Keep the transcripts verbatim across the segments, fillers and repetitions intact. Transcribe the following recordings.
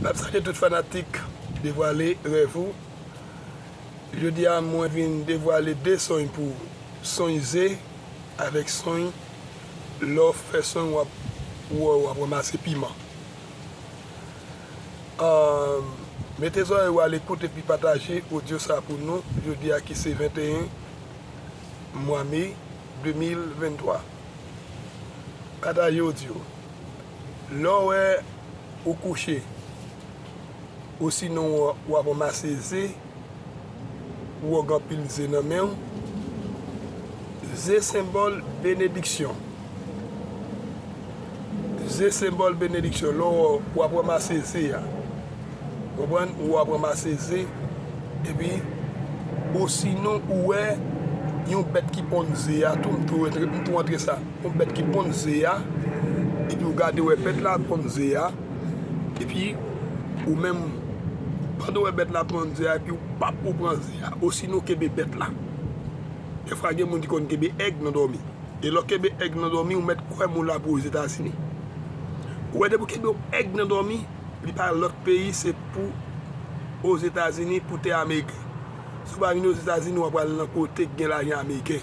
M ap salye tout fanatik Devwale Rèv Ou. Jodi a, mwen vin devwale de sonj pou ou. Sonj ze avèk sonj lè w fè sonj w ap, w ap ranmase piman. Ahn, mete zòrèy ou a lekout epi pataje odyo sa pou nou jodi a ki se venteyen mwa me de mil venntwa. Pataje odyo. Lè w wè ou kouche, osinon w ap ranmase ze, ou wè w gen anpil ze nan men w, ze senbòl benediksyon. Ze senbòl benediksyon. Lè w wè w ap ranmase ze a, konprann, ou ap ranmase ze, epi osinon ou wè yon bèt ki ponn ze a tou, m tou antre, m tou antre sa. Yon bèt ki ponn ze a, epi ou gade wè bèt la ponn ze a, epi ou menm, pandan w wè bèt la ponn ze a, epi ou pap ou pran ze a, osinon kenbe bèt la. Dèfwa gen moun ki konn kenbe èg nan dòmi. E lè w kenbe èg nan dòmi, ou mèt kwè moun la pou Ozetazini. Ou wè depi w kenbe yon èg nan dòmi, li pa lòt peyi, se pou Ozetazini, pou tè ameriken. Si w pa vini Ozetazini, w ap pral nan kote k gen lajan ameriken.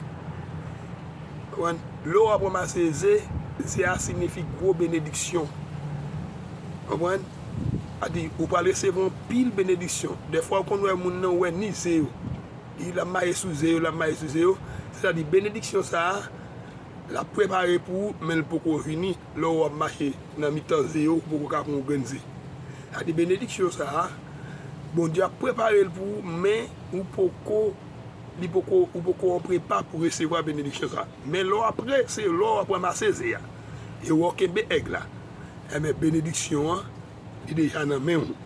Konprann? Lè w ap ranmase ze, ze a siyifi gwo benediksyon. Konprann? Sa di, ou pral resevwa anpil benediksyon. Dèfwa, ou konn wè moun nan, ou wè ni ze yo. Li l ap mache sou ze yo, l ap mache sou ze yo. Sètadi, benediksyon sa a, l ap prepare pou ou, men l poko vini. Lè w ap mache nan mitan ze yo, ou poko ka pran yon grenn ze. Sa di, benediksyon sa a, Bondye ap prepare l pou ou, men ou poko, li poko, ou poko an prepa pou resevwa benediksyon sa a. Men lè w ap rese, lè w ap ranmase ze a, e w kenbe èg la, enben, benediksyon an, li deja nan men w.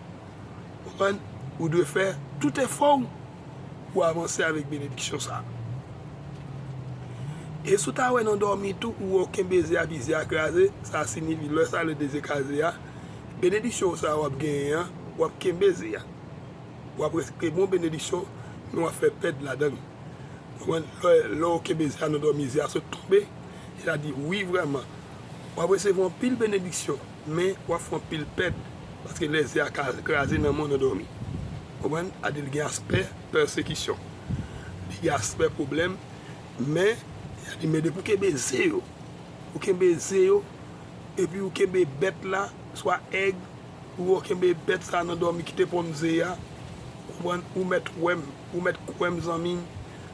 Konprann? Ou dwe fè tout efò w pou w avanse avèk benediksyon sa a. E si w ta wè nan dòmi tou, ou wè w kenbe ze a, epi ze a kraze, sa siyifi lè sa, lè de ze kraze a, benediksyon sa a w ap genyen an, w ap kenbe ze a. W ap resevwa bon benediksyon, men w ap fè pèd ladan l. Konprann? Lè, lè w kenbe ze a nan dòmi, ze a sot tonbe, sètadi, wi, vrèman, w ap resevwa anpil benediksyon, men w ap fè anpil pèd, paske lè ze a ka kraze nan men w nan dòmi. Konprann? Sa di l gen aspè pèsekisyon. Li gen aspè pwoblèm, men, sa di, men depi w kenbe ze yo, ou kenbe ze yo, epi ou kenbe bèt la, swa èg, ou wè w kenbe bèt sa nan dòmi ki te ponn ze a, konprann, ou mèt kwè m, ou mèt kwè m, zanmi m,